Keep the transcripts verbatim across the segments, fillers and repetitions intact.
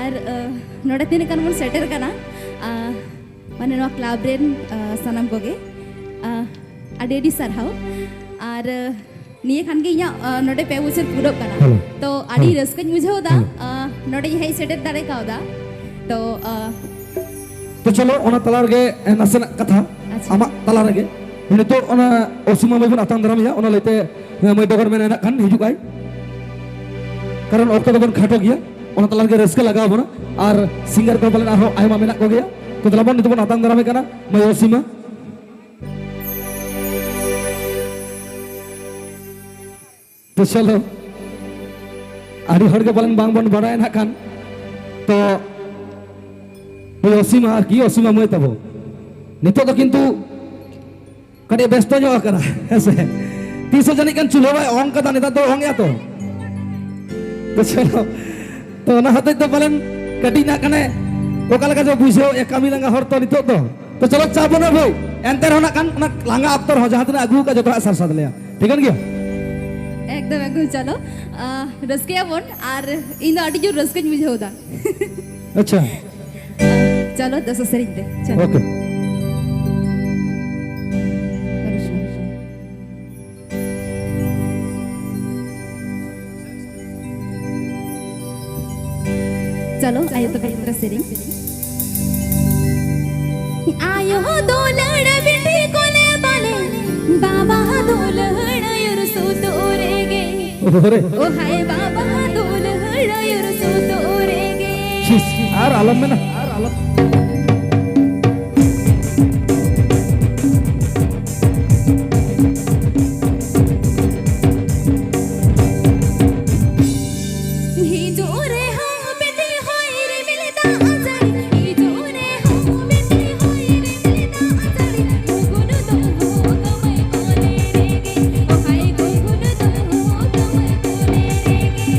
ᱟᱨ, ᱟᱸ, ᱱᱚᱰᱮ ᱛᱤᱱᱟᱹᱜ ᱜᱟᱱ ᱵᱚᱱ ᱥᱮᱴᱮᱨ ᱠᱟᱱᱟ, ᱟᱸ, ᱢᱟᱱᱮ ᱱᱚᱣᱟ ᱠᱞᱟᱵᱽ ᱨᱮᱱ, ᱟᱸ, ᱥᱟᱱᱟᱢ ᱠᱚᱜᱮ, ᱟᱸ, ᱟᱹᱰᱤ ᱟᱹᱰᱤ ᱥᱟᱨᱦᱟᱣ᱾ ᱟᱨ, ᱟᱸ, ᱱᱤᱭᱟᱹ ᱠᱷᱟᱱ ᱜᱮ ᱤᱧᱟᱹᱜ, ᱟᱸ, ᱱᱚᱰᱮ ᱯᱮ ᱵᱚᱪᱷᱚᱨ ᱯᱩᱨᱟᱹᱜ ᱠᱟᱱᱟ᱾ ᱦᱮᱞᱳ᱾ ᱛᱚ ᱟᱹᱰᱤ ᱦᱮᱞᱳ᱾ ᱨᱟᱹᱥᱠᱟᱹᱧ ᱵᱩᱡᱷᱟᱹᱣ ᱮᱫᱟ, ᱦᱮᱞᱳ᱾ ᱟᱸ, ᱱᱚᱰᱮᱧ ᱦᱮᱡ ᱥᱮᱴᱮᱨ ᱫᱟᱲᱮ ᱠᱟᱣᱫᱟ᱾ ᱛᱚ, ᱟᱸ, ᱛᱚ ᱪᱚᱞᱚ, ᱚᱱᱟ ᱛᱟᱞᱟ ᱨᱮᱜᱮ, ᱮ, ᱱᱟᱥᱮᱱᱟᱜ ᱠᱟᱛᱷᱟ ᱟᱪᱪᱷᱟ᱾ ᱟᱢᱟᱜ ᱛᱟᱞᱟ ᱨᱮᱜᱮ᱾ ᱱᱤᱛᱚᱜ ᱚᱱᱟ ᱚᱥᱤᱢᱟ ᱢᱟᱹᱭ ᱵᱚᱱ ᱟᱛᱟᱝ ᱫᱟᱨᱟᱢᱮᱭᱟ, ᱚᱱᱟ ᱞᱟᱹᱭᱛᱮ, ᱮ, ᱢᱟᱹᱭ ᱰᱚᱜᱚᱨ ᱢᱮᱱ ᱦᱮᱱᱟᱜ ᱠᱷᱟᱱ ᱦᱤᱡᱩᱜ ᱟᱭ, ᱠᱟᱨᱚᱱ ᱚᱠᱛᱚ ᱫᱚᱵᱚᱱ ᱠᱷᱟᱴᱚ ᱜᱮᱭᱟ᱾ ᱚᱱᱟ ᱛᱟᱞᱟ ᱨᱮᱜᱮ ᱨᱟᱹᱥᱠᱟᱹ ᱞᱟᱜᱟᱣ ᱵᱚᱱᱟ᱾ ᱟᱨ ᱥᱤᱝᱜᱟᱨ ᱠᱚ ᱯᱟᱞᱮᱱ ᱟᱨᱦᱚᱸ ᱟᱭᱢᱟ ᱢᱮᱱᱟᱜ ᱠᱚᱜᱮᱭᱟ᱾ ᱛᱚ ᱫᱮᱞᱟ ᱵᱚᱱ ᱱᱤᱛᱚᱜ ᱵᱚᱱ ᱟᱛᱟᱝ ᱫᱟᱨᱟᱢᱮ ᱠᱟᱱᱟ ᱢᱟᱹᱭ ᱚᱥᱤᱢᱟ᱾ ᱛᱚ ᱪᱚᱞᱚ, ᱟᱹᱰᱤ ᱦᱚᱲ ᱜᱮ ᱯᱟᱞᱮᱱ ᱵᱟᱝ ᱵᱚᱱ ᱵᱟᱲᱟᱭᱟ ᱱᱟᱜ ᱠᱷᱟᱱ᱾ ᱛᱚ ᱱᱩᱭ ᱚᱥᱤᱢᱟ ᱟᱨᱠᱤ, ᱚᱥᱤᱢᱟ ᱢᱟᱹᱭ ᱛᱟᱵᱚ ᱱᱤᱛᱚᱜ ᱫᱚ ᱠᱤᱱᱛᱩ ᱠᱟᱹᱴᱤᱡ ᱵᱮᱥᱛᱚ ᱧᱚᱜ ᱟᱠᱟᱱᱟ, ᱦᱮᱸ ᱥᱮ? ᱛᱤᱥ ᱦᱚᱸ ᱡᱟᱹᱱᱤᱡ ᱠᱷᱟᱱ ᱪᱩᱞᱦᱟᱹ ᱵᱟᱭ ᱚᱝ ᱠᱟᱫᱟ, ᱱᱮᱛᱟᱨ ᱫᱚ ᱚᱝ ᱮᱜᱼᱟ ᱛᱚ᱾ ᱛᱚ ᱪᱚᱞᱚ, ᱛᱚ ᱚᱱᱟ ᱦᱚᱛᱮᱡ ᱛᱮ ᱯᱟᱞᱮᱱ ᱠᱟᱹᱴᱤᱡ ᱱᱟᱜ ᱠᱷᱟᱱᱮ ᱚᱠᱟ ᱞᱮᱠᱟ ᱪᱚ ᱵᱩᱡᱷᱟᱹᱣ ᱮ ᱠᱟᱹᱢᱤ ᱞᱟᱸᱜᱟ ᱦᱚᱲ ᱛᱚ ᱱᱤᱛᱚᱜ ᱫᱚ᱾ ᱛᱚ ᱪᱚᱞᱚ ᱪᱟ ᱵᱚᱱ ᱟᱹᱜᱩᱭ, ᱮᱱᱛᱮ ᱨᱮᱦᱚᱸ ᱱᱟᱜ ᱠᱷᱟᱱ ᱚᱱᱟ ᱞᱟᱸᱜᱟ ᱚᱠᱛᱚ ᱨᱮᱦᱚᱸ ᱡᱟᱦᱟᱸ ᱛᱤᱱᱟᱹᱜ ᱟᱹᱜᱩ ᱟᱠᱟᱫ ᱡᱚᱛᱚᱣᱟᱜ ᱥᱟᱨ ᱥᱟᱫ ᱞᱮᱭᱟ, ᱴᱷᱤᱠᱟᱹᱱ ᱜᱮᱭᱟ? ᱮᱠᱫᱚᱢ, ᱮᱠᱫᱚᱢ, ᱪᱚᱞᱚ, ᱟᱦ, ᱨᱟᱹᱥᱠᱟᱹᱭᱟᱵᱚᱱ᱾ ᱟᱨ ᱤᱧ ᱫᱚ ᱟᱹᱰᱤ ᱡᱳᱨ ᱨᱟᱹᱥᱠᱟᱹᱧ ᱵᱩᱡᱷᱟᱹᱣ ᱮᱫᱟ᱾ ᱟᱪᱪᱷᱟ᱾ ᱪᱚᱞᱚ, ᱫᱚᱥᱟᱨ ᱥᱮᱨᱮᱧ ᱛᱮ, ᱪᱚᱞᱚ᱾ ᱳᱠᱮ᱾ ᱪᱚᱞᱚ, ᱟᱭᱳ ᱛᱟᱠᱚ ᱞᱮᱠᱟ ᱥᱮᱨᱮᱧ᱾ ᱟᱭᱳ ᱫᱩᱞᱟᱹᱲ ᱵᱤᱴᱤ ᱠᱚᱞᱮ ᱵᱟᱞᱮ, ᱵᱟᱵᱟ ᱫᱩᱞᱟᱹᱲ ᱟᱹᱭᱩᱨ ᱥᱩᱛᱩᱜ ᱨᱮᱜᱮ᱾ ᱳᱦᱳᱨᱮ᱾ ᱳ ᱦᱟᱭ ᱵᱟᱵᱟ ᱫᱩᱞᱟᱹᱲ ᱟᱹᱭᱩᱨ ᱥᱩᱛᱩᱜ ᱨᱮᱜᱮ᱾ ᱪᱤᱥ, ᱟᱨ ᱟᱞᱚᱢ ᱢᱮᱱᱟ, ᱟᱨ ᱟᱞᱚᱢ᱾ ᱦᱤᱡᱩᱜ ᱨᱮᱦᱚᱸ ᱵᱤᱴᱤ ᱦᱚᱭ ᱨᱤᱢᱤᱞ ᱫᱟᱜ ᱡᱟᱹᱲᱤ, ᱦᱤᱡᱩᱜ ᱨᱮᱦᱚᱸ ᱵᱤᱴᱤ ᱦᱚᱭ ᱨᱤᱢᱤᱞ ᱫᱟᱜ ᱡᱟᱹᱲᱤ, ᱜᱩᱜᱩᱞ ᱫᱚ ᱦᱚᱸ ᱠᱟᱹᱢᱟᱹᱭ ᱠᱚᱞᱮ ᱨᱮᱜᱮ, ᱚ ᱦᱟᱭ ᱜᱩᱜᱩᱞ ᱫᱚ ᱦᱚᱸ ᱠᱟᱹᱢᱟᱹᱭ ᱠᱚᱞᱮ ᱨᱮᱜᱮ᱾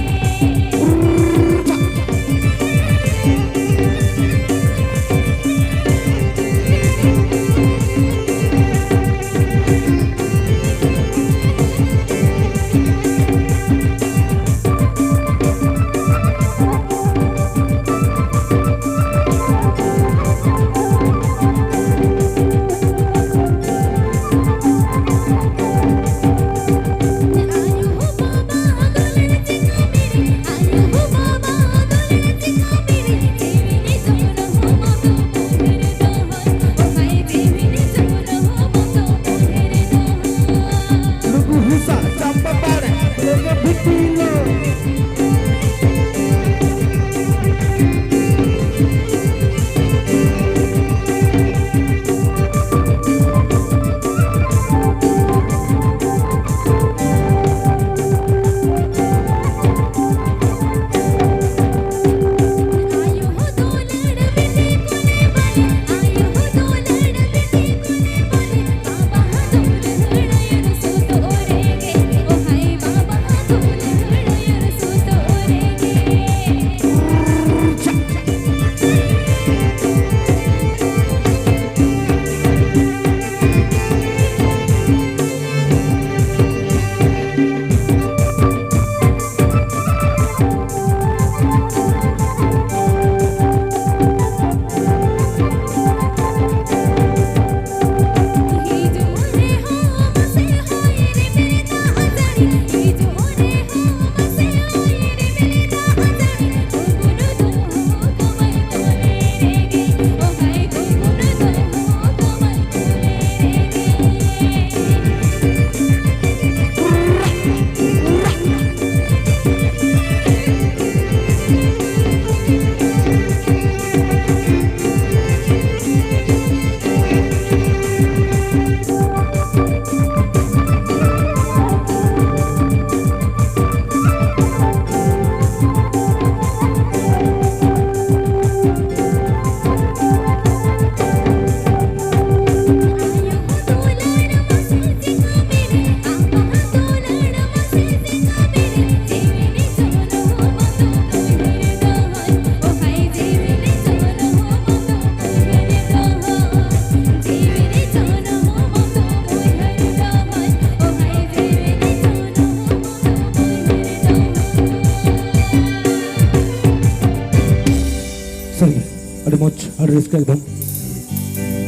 ᱟᱹᱰᱤ ᱢᱚᱡᱽ, ᱟᱹᱰᱤ ᱨᱟᱹᱥᱠᱟᱹ ᱮᱠᱫᱚᱢ᱾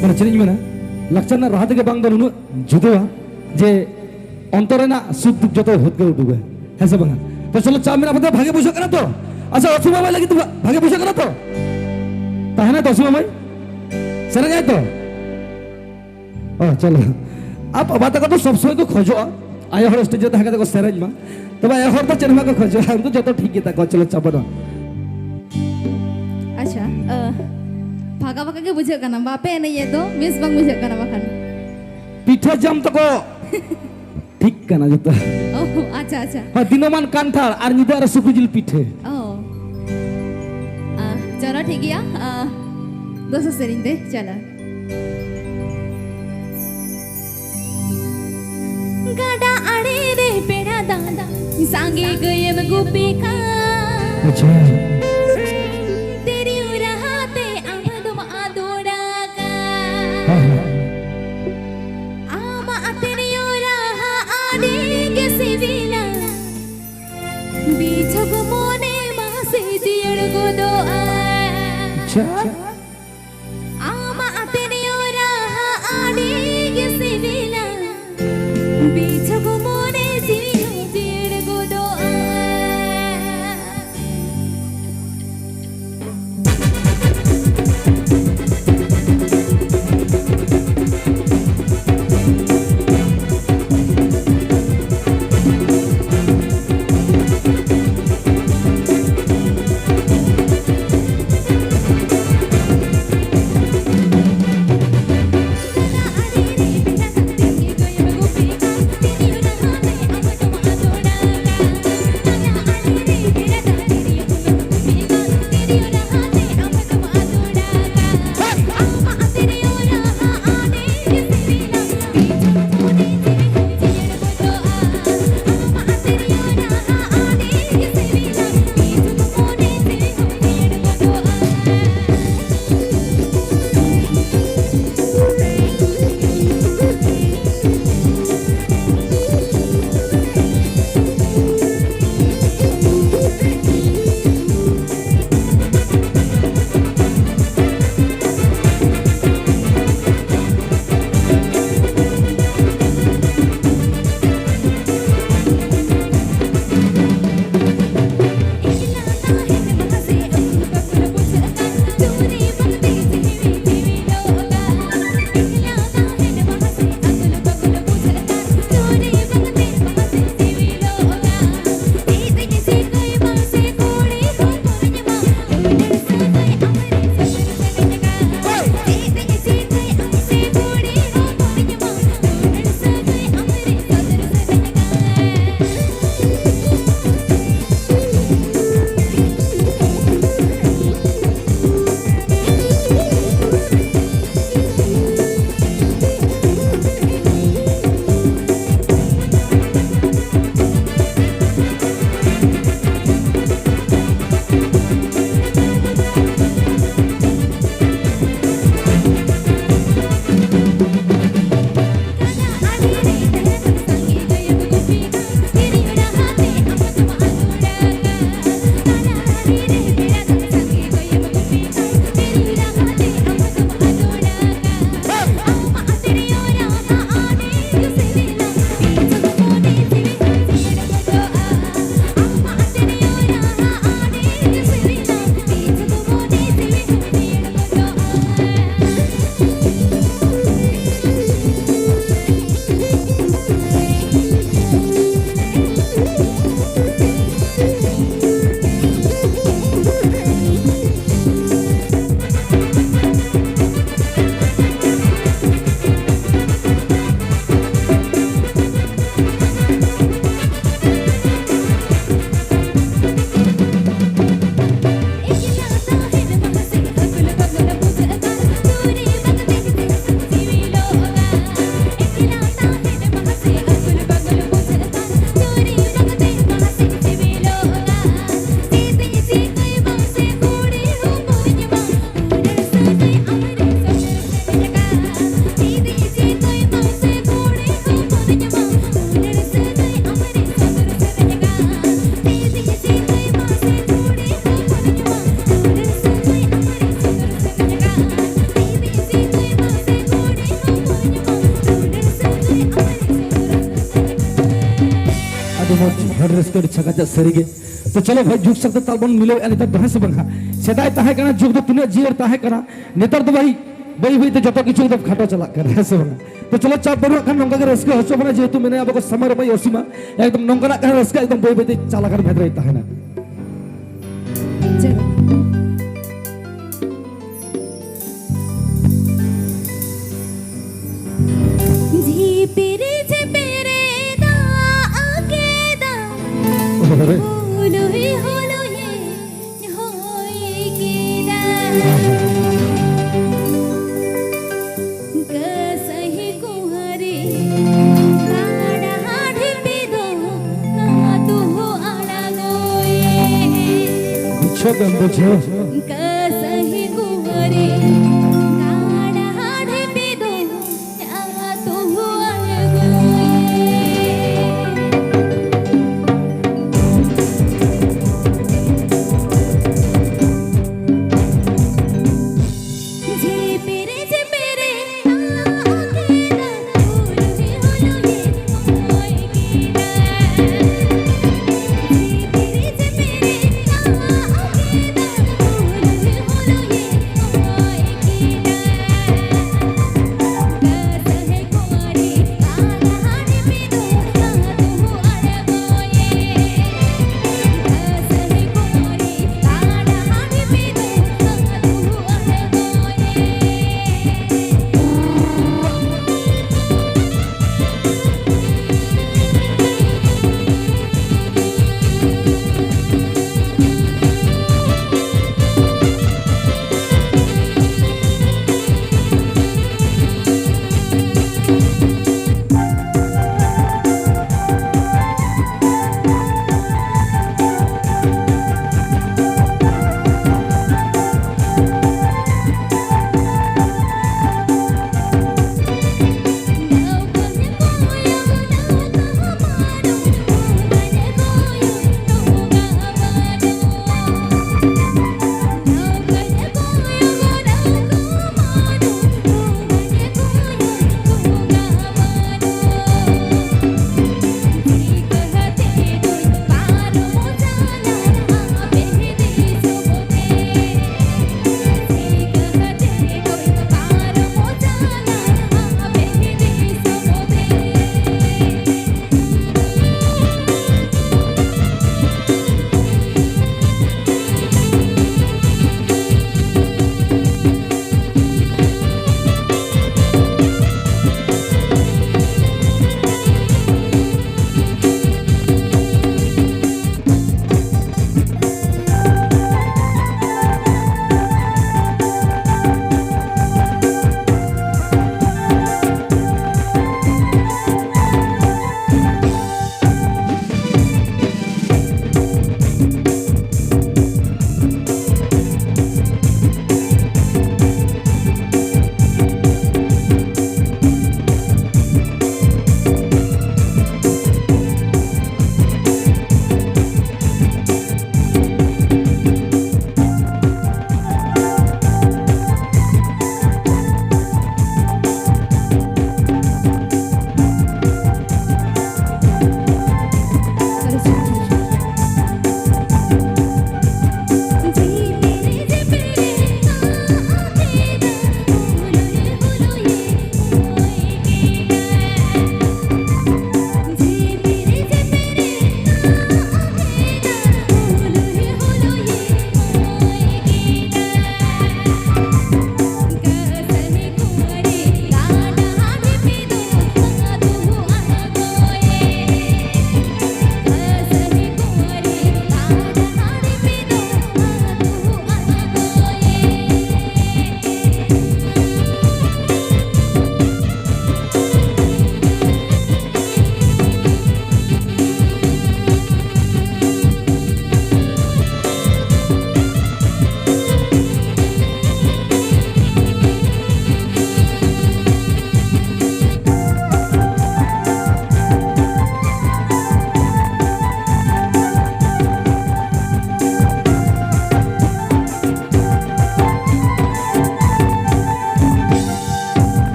ᱢᱟᱱᱮ ᱪᱮᱫ ᱤᱧ ᱢᱮᱱᱟ, ᱞᱟᱠᱪᱟᱨ ᱨᱮᱱᱟᱜ ᱨᱟᱦᱟ ᱛᱮᱜᱮ ᱵᱟᱝ ᱫᱚ ᱱᱩᱱᱟᱹᱜ ᱡᱩᱫᱟᱹᱣᱟ ᱡᱮ ᱚᱱᱛᱚᱨ ᱨᱮᱱᱟᱜ ᱥᱩᱠ ᱫᱩᱠ ᱡᱚᱛᱚ ᱦᱩᱫ ᱜᱮ ᱩᱰᱩᱠᱟ, ᱦᱮᱸ ᱥᱮ ᱵᱟᱝᱟ? ᱛᱚ ᱪᱚᱞᱚ, ᱪᱟ ᱢᱮᱱᱟᱜ ᱯᱮ, ᱵᱷᱟᱜᱮ ᱵᱩᱡᱷᱟᱹᱜ ᱠᱟᱱᱟ ᱛᱚ? ᱟᱪᱪᱷᱟ, ᱚᱥᱩᱢᱟ ᱢᱟᱹᱭ ᱞᱟᱹᱜᱤᱫ ᱫᱚ ᱵᱷᱟᱜᱮ ᱵᱩᱡᱷᱟᱹᱜ ᱠᱟᱱᱟ ᱛᱚ? ᱛᱟᱦᱮᱱᱟᱭ ᱛᱚ ᱚᱥᱩᱢᱟ ᱢᱟᱹᱭ? ᱥᱮᱨᱮᱧᱟᱭ ᱛᱚ? ᱚ, ᱪᱚᱞᱚ᱾ ᱟᱨ ᱵᱟᱵᱟ ᱛᱟᱠᱚ ᱫᱚ ᱥᱚᱵ ᱥᱚᱢᱚᱭ ᱠᱚ ᱠᱷᱚᱡᱚᱜᱼᱟ ᱟᱭᱳ ᱦᱚᱲ ᱥᱴᱮᱡ ᱨᱮ ᱛᱟᱦᱮᱸ ᱠᱟᱛᱮ ᱠᱚ ᱥᱮᱨᱮᱧ ᱢᱟ, ᱛᱚᱵᱮ ᱟᱭᱳ ᱦᱚᱲ ᱫᱚ ᱪᱮᱫ ᱦᱚᱸ ᱵᱟᱠᱚ ᱠᱷᱚᱡᱚᱜᱼᱟ, ᱩᱱᱠᱩ ᱡᱚᱛᱚ ᱴᱷᱤᱠ ᱜᱮᱛᱟ ᱠᱚᱣᱟ᱾ ᱪᱚᱞᱚ, ᱪᱟ ᱵᱟᱹᱱᱩᱜᱼᱟ᱾ ᱟᱪᱪᱷᱟ, ᱟᱦ, ᱯᱷᱟᱸᱠᱟ ᱯᱷᱟᱸᱠᱟ ᱜᱮ ᱵᱩᱡᱷᱟᱹᱜ ᱠᱟᱱᱟ, ᱵᱟᱯᱮ ᱮᱱᱮᱡ ᱮᱫ ᱫᱚ, ᱵᱮᱥ ᱵᱟᱝ ᱵᱩᱡᱷᱟᱹᱜ ᱠᱟᱱᱟ ᱵᱟᱠᱷᱟᱱ᱾ ᱯᱤᱴᱷᱟᱹ ᱡᱟᱢ ᱛᱟᱠᱚ ᱴᱷᱤᱠ ᱠᱟᱱᱟ ᱡᱚᱛᱚ᱾ ᱚ, ᱟᱪᱪᱷᱟ, ᱟᱪᱪᱷᱟ᱾ ᱦᱳᱭ, ᱫᱤᱱᱟᱹᱢᱟᱱ ᱠᱟᱱᱴᱷᱟᱲ ᱟᱨ ᱧᱤᱫᱟᱹ ᱟᱨ ᱥᱩᱠᱨᱤ ᱡᱤᱞ ᱯᱤᱴᱷᱟᱹ᱾ ᱚ, ᱟ, ᱪᱚᱞᱚ ᱴᱷᱤᱠ ᱜᱮᱭᱟ, ᱟ, ᱫᱚᱥᱟᱨ ᱥᱮᱨᱮᱧ ᱛᱮ ᱪᱟᱞᱟᱜ᱾ ᱜᱟᱰᱟ ᱟᱲᱮ ᱨᱮ ᱯᱮᱲᱟ ᱫᱟᱫᱟ, ᱥᱟᱸᱜᱮ ᱜᱟᱹᱭᱮᱢ ᱜᱩᱯᱤ ᱠᱟᱱ᱾ ᱟᱪᱪᱷᱟ᱾ ᱛᱤᱨᱭᱳ ᱨᱟᱦᱟ ᱛᱮ ᱟᱢ ᱫᱚᱢ ᱟᱫᱚᱲ ᱟᱠᱟᱱ᱾ ᱦᱮᱸ, ᱦᱮᱸ᱾ ᱟᱢᱟᱜ ᱛᱤᱨᱭᱳ ᱨᱟᱦᱟ ᱟᱹᱰᱤ ᱜᱮ ᱥᱤᱵᱤᱞᱟ, ᱵᱤᱪᱷᱚᱠ ᱢᱚᱱᱮ ᱢᱟᱥᱮ ᱡᱤᱭᱟᱹᱲ ᱜᱚᱫᱚᱜᱼᱟ᱾ ᱟᱪᱪᱷᱟ᱾ ᱟᱢᱟᱜ ᱛᱤᱨᱭᱳ ᱨᱟᱦᱟ ᱟᱹᱰᱤ ᱜᱮ ᱥᱤᱵᱤᱞᱟ, ᱵᱤᱪᱷᱚᱠ ᱢᱚᱱᱮ ᱡᱤᱣᱤ ᱦᱚᱸ ᱡᱤᱭᱟᱹᱲ ᱜᱚᱫᱚᱜᱼᱟ᱾ ᱟᱹᱰᱤ ᱢᱚᱡᱽ, ᱟᱹᱰᱤ ᱨᱟᱹᱥᱠᱟᱹ, ᱟᱹᱰᱤ ᱪᱷᱟᱠᱟ ᱪᱟᱜ ᱥᱟᱹᱨᱤᱜᱮ᱾ ᱛᱚ ᱪᱚᱞᱚ ᱵᱷᱟᱭ, ᱡᱩᱜᱽ ᱥᱟᱶᱛᱮ ᱛᱟᱞ ᱵᱚᱱ ᱢᱤᱞᱟᱹᱣᱮᱫᱼᱟ ᱱᱮᱛᱟᱨ ᱫᱚ, ᱦᱮᱸ ᱥᱮ ᱵᱟᱝ ᱦᱟᱸᱜ? ᱥᱮᱫᱟᱭ ᱛᱟᱦᱮᱸ ᱠᱟᱱᱟ ᱡᱩᱜᱽ ᱫᱚ ᱛᱤᱱᱟᱹᱜ ᱡᱤᱭᱟᱹᱲ ᱛᱟᱦᱮᱸ ᱠᱟᱱᱟ, ᱱᱮᱛᱟᱨ ᱫᱚ ᱵᱷᱟᱭ ᱵᱟᱹᱭ ᱵᱟᱹᱭ ᱛᱮ ᱡᱚᱛᱚ ᱠᱤᱪᱷᱩ ᱮᱠᱫᱚᱢ ᱠᱷᱟᱴᱚ ᱪᱟᱞᱟᱜ ᱠᱟᱱᱟ, ᱦᱮᱸ ᱥᱮ ᱵᱟᱝ? ᱛᱚ ᱪᱚᱞᱚ ᱪᱟᱯ ᱵᱟᱹᱱᱩᱜ ᱠᱷᱟᱱ ᱱᱚᱝᱠᱟ ᱜᱮ ᱨᱟᱹᱥᱠᱟᱹ ᱦᱚᱪᱚ ᱵᱚᱱᱟ, ᱡᱮᱦᱮᱛᱩ ᱢᱮᱱᱟᱭᱟ ᱟᱵᱚ ᱠᱚ ᱥᱟᱢᱟᱨ ᱵᱷᱟᱭ ᱚᱥᱤᱢᱟ, ᱮᱠᱫᱚᱢ ᱱᱚᱝᱠᱟᱱᱟᱜ ᱠᱟᱱᱟ ᱨᱟᱹᱥᱠᱟᱹ, ᱮᱠᱫᱚᱢ ᱵᱟᱹᱭ ᱵᱟᱹᱭ ᱛᱮ ᱪᱟᱞᱟᱜ ᱠᱟᱱ ᱵᱷᱮᱫ ᱨᱮ ᱛᱟᱦᱮᱱᱟ᱾ ᱪᱚᱞᱚ᱾ ᱡᱷᱤᱯᱤᱨ ᱡᱷᱤᱯᱤᱨ ᱫᱟᱜ ᱠᱮᱫᱟ, ᱟᱨᱮ᱾ ᱦᱩᱞᱩᱭ ᱦᱩᱞᱩᱭ ᱦᱚᱭ ᱠᱮᱫᱟ᱾ ᱠᱟᱹᱥᱟᱹᱦᱤ ᱠᱩᱸᱣᱟᱨᱤ ᱜᱟᱰᱟ ᱰᱷᱤᱯᱤ ᱫᱚ ᱟᱹᱛᱩ ᱟᱲᱟᱜᱚᱭ᱾ ᱵᱩᱡᱷᱟᱹᱣ ᱜᱮᱢ ᱵᱩᱡᱷᱟᱹᱣ᱾ ᱠᱟᱹᱥᱟᱹᱦᱤ ᱠᱩᱸᱣᱟᱨᱤ ᱜᱟᱰᱟ ᱰᱷᱤᱯᱤ ᱫᱚ ᱟᱹᱛᱩ ᱟᱲᱟᱜᱚᱭ᱾ ᱡᱷᱤᱯᱤᱨ ᱡᱷᱤᱯᱤᱨ ᱫᱟᱜ ᱠᱮᱫᱟ, ᱦᱩᱞᱩᱭ ᱦᱩᱞᱩᱭ ᱦᱚᱭ ᱠᱮᱫᱟ᱾ ᱡᱷᱤᱯᱤᱨ ᱡᱷᱤᱯᱤᱨ ᱫᱟᱜ ᱠᱮᱫᱟ, ᱦᱩᱞᱩᱭ ᱦᱩᱞᱩᱭ ᱦᱚᱭ ᱠᱮᱫᱟ᱾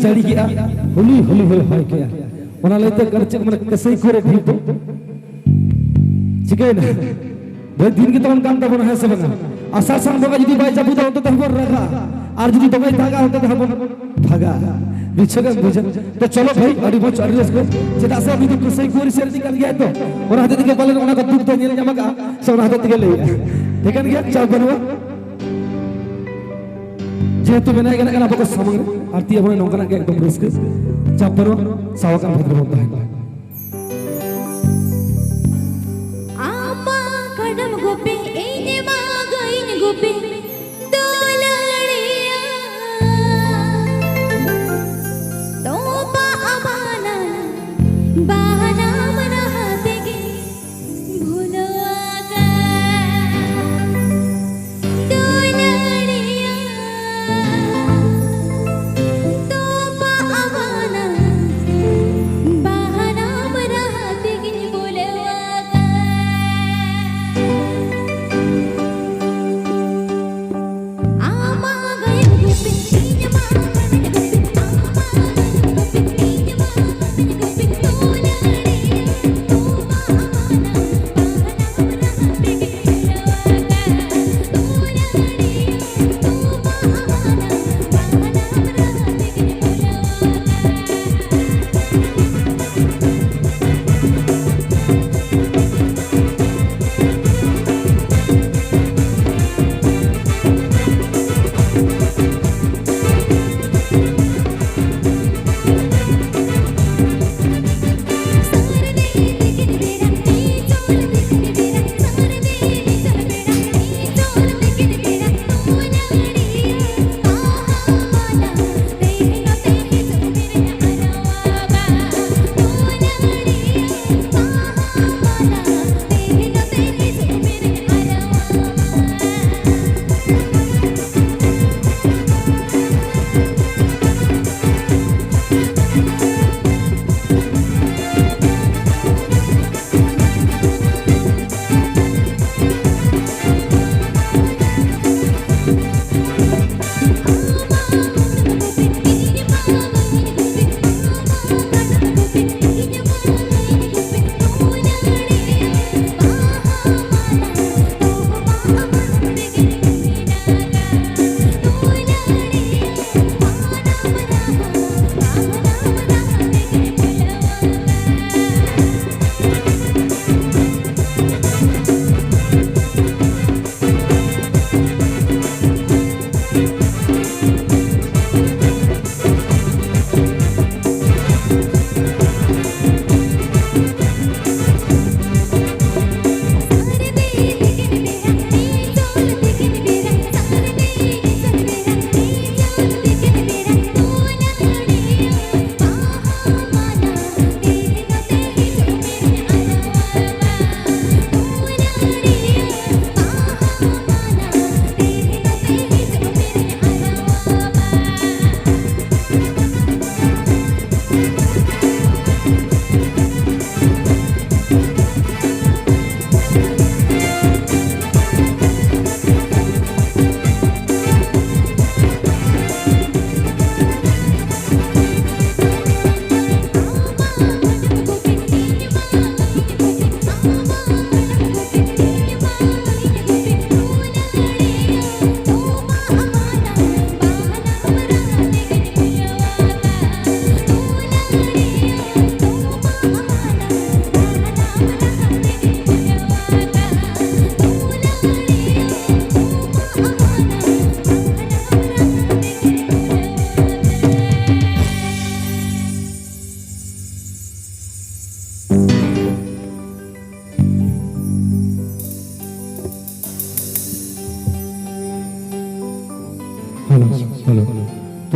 ᱡᱟᱹᱲᱤ ᱠᱮᱜᱼᱟ, ᱦᱩᱞᱩᱭ ᱦᱩᱞᱩᱭ ᱦᱚᱭ ᱦᱚᱭ ᱠᱮᱜᱼᱟ᱾ ᱚᱱᱟ ᱞᱟᱹᱭᱛᱮ ᱠᱟᱨᱪᱮᱫ ᱢᱟᱱᱮ ᱠᱟᱹᱥᱟᱹᱭ ᱠᱚᱨᱮ ᱰᱷᱤᱯ ᱫᱚ ᱪᱤᱠᱟᱹᱭᱮᱱᱟ? ᱵᱷᱟᱹᱭ, ᱫᱤᱱ ᱜᱮ ᱛᱟᱵᱚᱱ ᱠᱟᱱ ᱛᱟᱵᱚᱱᱟ, ᱦᱮᱸ ᱥᱮ ᱵᱟᱝᱟ? ᱟᱥᱟᱲ ᱥᱟᱱ ᱵᱚᱸᱜᱟ ᱡᱩᱫᱤ ᱵᱟᱭ ᱡᱟᱹᱯᱩᱫᱟ, ᱚᱱᱛᱮ ᱛᱮᱦᱚᱸ ᱵᱚᱱ ᱨᱟᱜᱟ, ᱟᱨ ᱡᱩᱫᱤ ᱫᱚᱢᱮᱭ ᱫᱟᱜᱟ, ᱚᱱᱛᱮ ᱛᱮᱦᱚᱸ ᱵᱚᱱ ᱵᱷᱟᱜᱟ᱾ ᱵᱩᱡᱷᱟᱹᱣ ᱜᱮᱢ ᱵᱩᱡᱷᱟᱹᱣ? ᱛᱚ ᱪᱚᱞᱚ ᱵᱷᱟᱹᱭ, ᱟᱹᱰᱤ ᱢᱚᱡᱽ, ᱟᱹᱰᱤ ᱨᱟᱹᱥᱠᱟᱹ᱾ ᱪᱮᱫᱟᱜ ᱥᱮ ᱩᱱᱤ ᱫᱚ ᱠᱟᱹᱥᱟᱹᱭ ᱠᱩᱣᱟᱹᱨᱤ ᱥᱮᱫ ᱨᱤᱱᱤᱡ ᱠᱟᱱ ᱜᱮᱭᱟᱭ ᱛᱚ, ᱚᱱᱟ ᱦᱚᱛᱮᱡ ᱛᱮᱜᱮ ᱯᱟᱞᱮᱱ ᱚᱱᱟ ᱠᱚ ᱫᱩᱠ ᱫᱚᱭ ᱧᱮᱞ ᱧᱟᱢ ᱟᱠᱟᱫᱼᱟ, ᱥᱮ ᱚᱱᱟ ᱦᱚᱛᱮᱡ ᱛᱮᱜᱮ ᱞᱟᱹᱭᱮᱫᱼᱟ᱾ ᱴᱷᱤᱠᱟᱹᱱ ᱜᱮᱭᱟ, ᱪᱟᱯ ᱵᱟᱹᱱᱩᱜᱼᱟ᱾ ᱡᱮᱦᱮᱛᱩ ᱢᱮᱱᱟᱭ ᱠᱟᱱᱟ ᱟᱵᱚ ᱠᱚ ᱥᱟᱢᱟᱝ ᱨᱮ, ᱟᱨ ᱛᱤ ᱟᱵᱚᱱᱟᱭ ᱱᱚᱝᱠᱟᱱᱟᱜ ᱜᱮ ᱮᱠᱫᱚᱢ ᱨᱟᱹᱥᱠᱟᱹ᱾ ᱪᱟᱯ ᱵᱟᱹᱱᱩᱜᱼᱟ, ᱥᱟᱣᱟ ᱠᱟᱜ ᱵᱷᱟᱜᱽ ᱨᱮᱵᱚᱱ ᱛᱟᱦᱮᱱᱟ᱾ ᱟᱢ ᱢᱟ ᱠᱟᱰᱟᱢ ᱜᱩᱯᱤ, ᱤᱧ ᱢᱟ ᱜᱟᱹᱭᱤᱧ ᱜᱩᱯᱤ, ᱫᱩᱞᱟᱹᱲᱤᱭᱟᱹ᱾ ᱛᱚᱯᱟ ᱟᱢᱟᱱᱟ ᱵᱟᱦᱟᱱᱟᱢ ᱨᱟᱦᱟ ᱛᱮᱜᱮ ᱵᱷᱩᱞᱟᱹᱣ ᱟᱠᱟᱫ᱾ ᱫᱩᱞᱟᱹᱲᱤᱭᱟᱹ, ᱛᱚᱯᱟ ᱟᱢᱟᱱᱟ ᱵᱟᱦᱟᱱᱟᱢ ᱨᱟᱦᱟ ᱛᱮᱜᱮᱧ ᱵᱩᱞᱟᱹᱣ ᱟᱠᱟᱫ᱾ ᱟᱢᱟᱜ ᱜᱟᱭᱟᱱ ᱜᱩᱯᱤ, ᱤᱧ ᱢᱟ ᱜᱟᱭᱟᱱ ᱜᱩᱯᱤ, ᱟᱢᱟᱜ ᱜᱟᱭᱟᱱ ᱜᱩᱯᱤ, ᱤᱧ ᱢᱟ ᱜᱟᱭᱟᱱ ᱜᱩᱯᱤ, ᱫᱩᱞᱟᱹᱲᱤᱭᱟᱹ᱾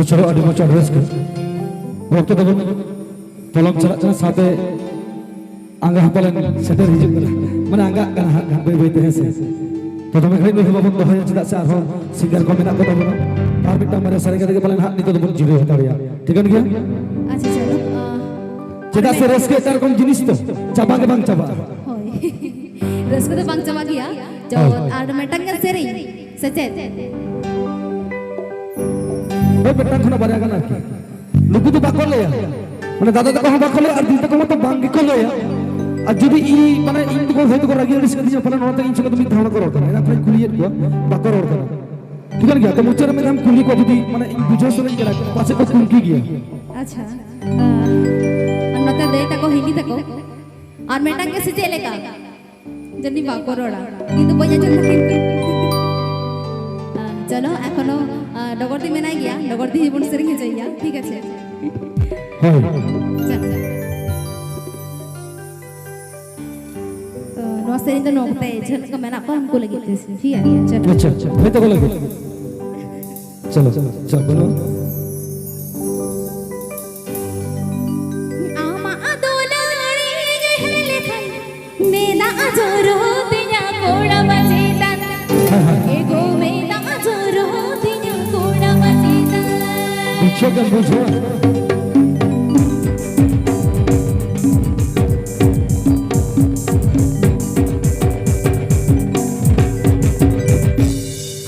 ᱪᱚᱞᱚ, ᱟᱹᱰᱤ ᱢᱚᱡᱽ, ᱟᱹᱰᱤ ᱨᱟᱹᱥᱠᱟᱹ᱾ ᱚᱠᱛᱚ ᱛᱟᱵᱚᱱ ᱯᱚᱞᱚᱢ ᱪᱟᱞᱟᱜ ᱠᱟᱱᱟ, ᱥᱟᱶᱛᱮ ᱟᱸᱜᱟ ᱦᱚᱸ ᱯᱟᱞᱮᱱ ᱥᱮᱴᱮᱨ ᱦᱤᱡᱩᱜ ᱠᱟᱱᱟ᱾ ᱢᱟᱱᱮ, ᱟᱸᱜᱟᱜ ᱠᱟᱱᱟ ᱦᱟᱸᱜ ᱠᱷᱟᱱ ᱵᱟᱹᱭ ᱵᱟᱹᱭ ᱛᱮ, ᱦᱮᱸ ᱥᱮ? ᱛᱚ, ᱫᱚᱢᱮ ᱜᱷᱟᱹᱲᱤᱡ ᱱᱩᱭ ᱦᱚᱸ ᱵᱟᱵᱚᱱ ᱫᱚᱦᱚᱭᱟ, ᱪᱮᱫᱟᱜ ᱥᱮ ᱟᱨᱦᱚᱸ ᱥᱤᱝᱜᱟᱨ ᱠᱚ ᱢᱮᱱᱟᱜ ᱠᱚ ᱛᱟᱵᱚᱱᱟ᱾ ᱟᱨ ᱢᱤᱫᱴᱟᱝ ᱵᱟᱨᱭᱟ ᱥᱮᱨᱮᱧ ᱠᱟᱛᱮ ᱜᱮ ᱯᱟᱞᱮᱱ ᱦᱟᱸᱜ ᱱᱤᱛᱚᱜ ᱫᱚᱵᱚᱱ ᱡᱤᱨᱟᱹᱣ ᱦᱟᱛᱟᱲ ᱮᱭᱟ᱾ ᱴᱷᱤᱠᱟᱹᱱ ᱜᱮᱭᱟ? ᱟᱪᱪᱷᱟ, ᱪᱚᱞᱚ, ᱟᱸ, ᱪᱮᱫᱟᱜ ᱥᱮ ᱟᱨ ᱨᱟᱹᱥᱠᱟᱹ ᱮᱴᱟᱜ ᱨᱚᱠᱚᱢ ᱡᱤᱱᱤᱥ ᱛᱚ, ᱪᱟᱵᱟ ᱜᱮ ᱵᱟᱝ ᱪᱟᱵᱟᱜᱼᱟ᱾ ᱦᱳᱭ᱾ ᱨᱟᱹᱥᱠᱟᱹ ᱫᱚ ᱵᱟᱝ ᱪᱟᱵᱟᱜ ᱜᱮᱭᱟ᱾ ᱪᱚ, ᱦᱳᱭ, ᱦᱳᱭ᱾ ᱟᱨ ᱢᱤᱫᱴᱟᱝ ᱜᱟᱱ ᱥᱮᱨᱮᱧ, ᱥᱮ ᱪᱮᱫ? ᱦᱳᱭ, ᱢᱤᱫᱴᱟᱝ ᱠᱷᱚᱱᱟᱜ ᱵᱟᱨᱭᱟ ᱜᱟᱱ ᱟᱨᱠᱤ᱾ ᱱᱩᱠᱩ ᱫᱚ ᱵᱟᱠᱚ ᱞᱟᱹᱭᱟ᱾ ᱢᱟᱱᱮ, ᱫᱟᱫᱟ ᱛᱟᱠᱚ ᱦᱚᱸ ᱵᱟᱠᱚ ᱞᱟᱹᱭᱟ ᱟᱨ ᱫᱤᱫᱤ ᱛᱟᱠᱚ ᱢᱟᱛᱚ ᱵᱟᱝ ᱜᱮᱠᱚ ᱞᱟᱹᱭᱟ᱾ ᱟᱨ ᱡᱩᱫᱤ ᱤᱧ, ᱢᱟᱱᱮ, ᱤᱧ ᱛᱟᱠᱚ ᱦᱚᱭᱛᱳ ᱠᱚ ᱨᱟᱹᱜᱤ ᱟᱹᱲᱤᱥ ᱠᱟᱫᱤᱧᱟ, ᱯᱟᱞᱮ ᱱᱚᱣᱟ ᱛᱮ ᱤᱧ ᱥᱚᱸᱜᱮ ᱫᱚ ᱢᱤᱫ ᱫᱷᱟᱣ ᱵᱟᱠᱚ ᱨᱚᱲ ᱠᱟᱱᱟ᱾ ᱮᱱᱟᱝ ᱠᱷᱚᱱᱤᱧ ᱠᱩᱞᱤᱭᱮᱫ ᱠᱚᱣᱟ, ᱵᱟᱠᱚ ᱨᱚᱲ ᱠᱟᱱᱟ᱾ ᱴᱷᱤᱠᱟᱹᱱ ᱜᱮᱭᱟ, ᱛᱚ ᱢᱩᱪᱟᱹᱫ ᱨᱮ ᱢᱤᱫ ᱫᱷᱟᱣ ᱠᱩᱞᱤ ᱠᱚᱣᱟ, ᱡᱩᱫᱤ, ᱢᱟᱱᱮ, ᱤᱧ ᱵᱩᱡᱷᱟᱹᱣ ᱥᱟᱱᱟᱧ ᱠᱟᱱᱟ, ᱯᱟᱪᱮᱫ ᱠᱚ ᱠᱩᱝᱠᱤ ᱜᱮᱭᱟ᱾ ᱟᱪᱪᱷᱟ, ᱟᱨ ᱱᱚᱛᱮ ᱫᱟᱹᱭ ᱛᱟᱠᱚ, ᱦᱤᱞᱤ ᱛᱟᱠᱚ, ᱟᱨ ᱢᱤᱫᱴᱟᱝ ᱜᱮ ᱥᱮ ᱪᱮᱫ ᱞᱮᱠᱟ? ᱡᱟᱹᱱᱤᱡ ᱵᱟᱠᱚ ᱨᱚᱲᱟ, ᱤᱧ ᱫᱚ ᱵᱟᱹᱧ ᱟᱸᱡᱚᱢ ᱫᱟ ᱠᱤᱱᱛᱩ᱾ ᱟᱸ, ᱪᱚᱞᱚ, ᱮᱠᱷᱚᱱᱳ, ᱟᱸ, ᱰᱚᱜᱚᱨ ᱫᱤ ᱢᱮᱱᱟᱭ ᱜᱮᱭᱟ, ᱰᱚᱜᱚᱨ ᱫᱤ ᱵᱚᱱ ᱥᱮᱨᱮᱧ ᱦᱚᱪᱚᱭᱮᱭᱟ, ᱴᱷᱤᱠ ᱟᱪᱷᱮ? ᱦᱳᱭ᱾ ᱪᱚᱞᱚ᱾ ᱛᱚ, ᱱᱚᱣᱟ ᱥᱮᱨᱮᱧ ᱫᱚ ᱱᱚᱝᱠᱟ ᱛᱮ ᱡᱟᱦᱟᱸ ᱞᱮᱠᱟ ᱢᱮᱱᱟᱜ ᱠᱚᱣᱟ ᱩᱱᱠᱩ ᱞᱟᱹᱜᱤᱫ ᱛᱮ, ᱴᱷᱤᱠ ᱜᱮᱭᱟ? ᱪᱚᱞᱚ᱾ ᱟᱪᱪᱷᱟ, ᱟᱪᱪᱷᱟ, ᱦᱳᱭ, ᱛᱟᱠᱚ ᱞᱟᱹᱜᱤᱫ᱾ ᱪᱚᱞᱚ, ᱪᱚᱞᱚ, ᱵᱟᱹᱱᱩᱜᱼᱟ᱾ ᱟᱢᱟᱜ ᱫᱩᱞᱟᱹᱲᱤᱧ ᱩᱭᱦᱟᱹᱨ ᱞᱮᱠᱷᱟᱱ ᱢᱮᱱᱟᱜᱼᱟ ᱡᱚᱨᱚ ᱛᱤᱧᱟ ᱠᱚᱲᱟ ᱢᱟᱹᱡᱷᱤ ᱛᱟᱱ᱾ ᱦᱮᱸ, ᱦᱮᱸ᱾ ᱮᱜᱳ ᱢᱮᱱᱟᱜᱼᱟ ᱡᱚᱨᱚ ᱛᱤᱧᱟ ᱠᱚᱲᱟ ᱢᱟᱹᱡᱷᱤ ᱛᱟᱱ᱾ ᱵᱩᱡᱷᱟᱹᱣ ᱜᱮᱢ ᱵᱩᱡᱷᱟᱹᱣᱟ᱾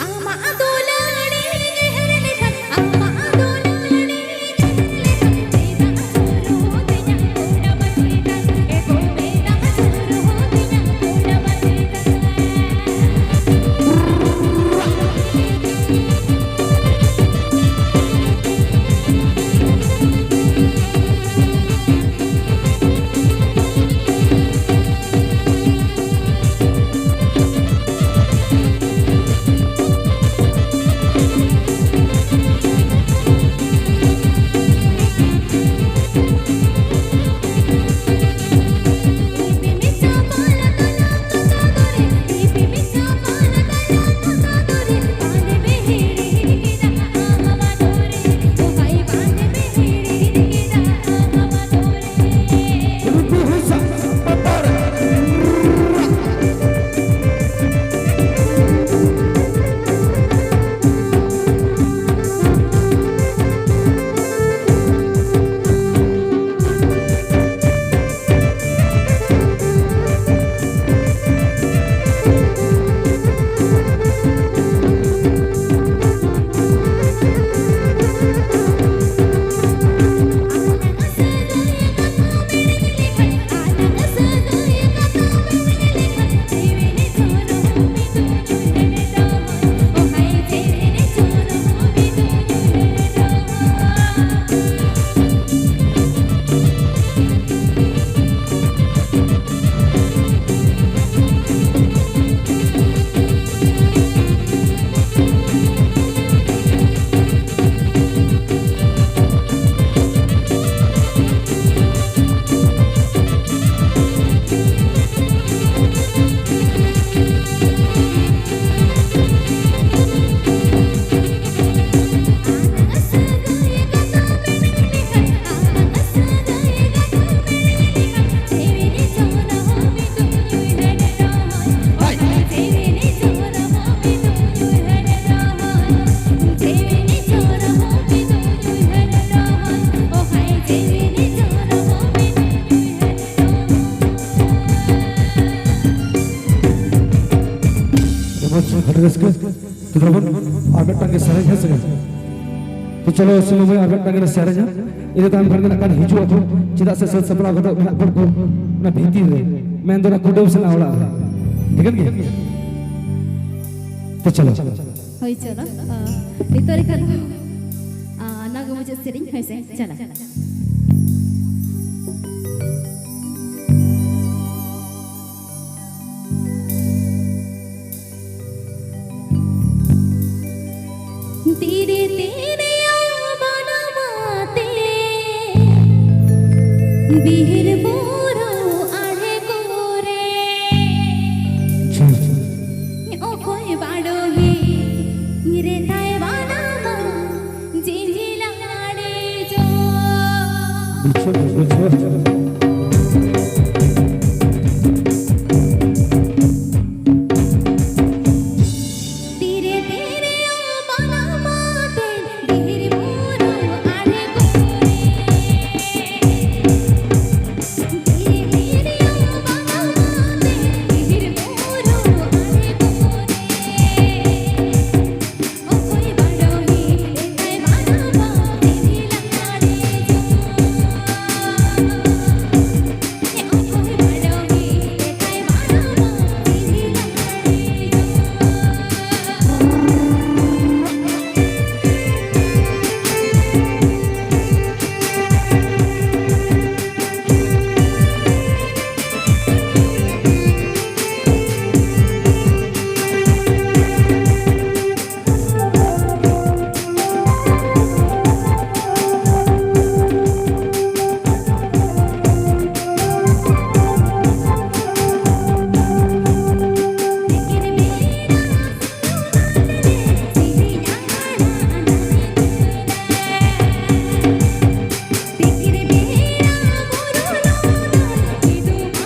ᱟᱢᱟᱜ ᱫᱩᱞᱟᱹᱲᱤᱧ ᱩᱭᱦᱟᱹᱨ ᱞᱮᱠᱷᱟᱱ, ᱟᱢᱟᱜ ᱫᱩᱞᱟᱹᱲᱤᱧ ᱩᱭᱦᱟᱹᱨ ᱞᱮᱠᱷᱟᱱ, ᱪᱮᱫᱟᱜ ᱥᱩᱨᱩ ᱛᱤᱧᱟ ᱠᱚᱲᱟ ᱢᱟᱹᱡᱷᱤ ᱛᱟᱱ, ᱮ ᱜᱳ ᱢᱮᱫᱟᱜ ᱥᱩᱨᱩ ᱛᱤᱧᱟ ᱠᱚᱲᱟ ᱢᱟᱹᱡᱷᱤ ᱛᱟᱱ᱾ ᱨᱟᱹᱥᱠᱟᱹ ᱛᱮ ᱛᱟᱵᱚᱱ ᱟᱨ ᱢᱤᱫᱴᱟᱝ ᱜᱮ ᱥᱮᱨᱮᱧ, ᱦᱮᱸ ᱥᱮ? ᱛᱚ ᱪᱚᱞᱚ ᱥᱤᱢᱟᱹ ᱢᱟᱹᱭ ᱟᱨ ᱢᱤᱫᱴᱟᱝ ᱜᱮ ᱥᱮᱨᱮᱧᱟ, ᱤᱱᱟᱹ ᱛᱟᱭᱚᱢ ᱠᱷᱟᱱ ᱜᱮ ᱱᱟᱜ ᱠᱷᱟᱱ ᱦᱤᱡᱩᱜ ᱟᱠᱚ, ᱪᱮᱫᱟᱜ ᱥᱮ ᱥᱟᱹᱛ ᱥᱟᱯᱲᱟᱣ ᱠᱟᱛᱮ ᱢᱮᱱᱟᱜ ᱠᱚᱣᱟ ᱠᱚ ᱚᱱᱟ ᱵᱷᱤᱛᱤᱨ ᱨᱮ, ᱢᱮᱱᱫᱚ ᱚᱱᱟ ᱠᱩᱰᱟᱹᱢ ᱥᱮᱱᱟᱜ ᱚᱲᱟᱜ ᱨᱮ᱾ ᱴᱷᱤᱠᱟᱹᱱ ᱜᱮᱭᱟ? ᱛᱚ ᱪᱚᱞᱚ᱾ ᱦᱳᱭ, ᱪᱚᱞᱚ᱾ ᱟ, ᱱᱤᱛᱚᱜ ᱞᱮᱠᱟ ᱫᱚ, ᱟ, ᱚᱱᱟ ᱜᱮ ᱢᱩᱪᱟᱹᱫ ᱥᱮᱨᱮᱧ, ᱦᱳᱭ ᱥᱮ? ᱪᱚᱞᱚ᱾ ᱛᱤᱨᱮ ᱛᱤᱨᱮ ᱵᱟᱱᱟᱢᱟᱛᱮ ᱵᱤᱨ ᱵᱩᱨᱩ ᱟᱲᱮ ᱠᱚᱨᱮ᱾ ᱚᱠᱚᱭ ᱵᱟᱰᱚᱦᱤ ᱨᱮ ᱛᱟᱭ ᱵᱟᱱᱟᱢᱟ ᱡᱤᱞ ᱟᱲᱮ ᱡᱚ᱾ ᱵᱩᱡᱷᱟᱹᱣ, ᱵᱩᱡᱷᱟᱹᱣ᱾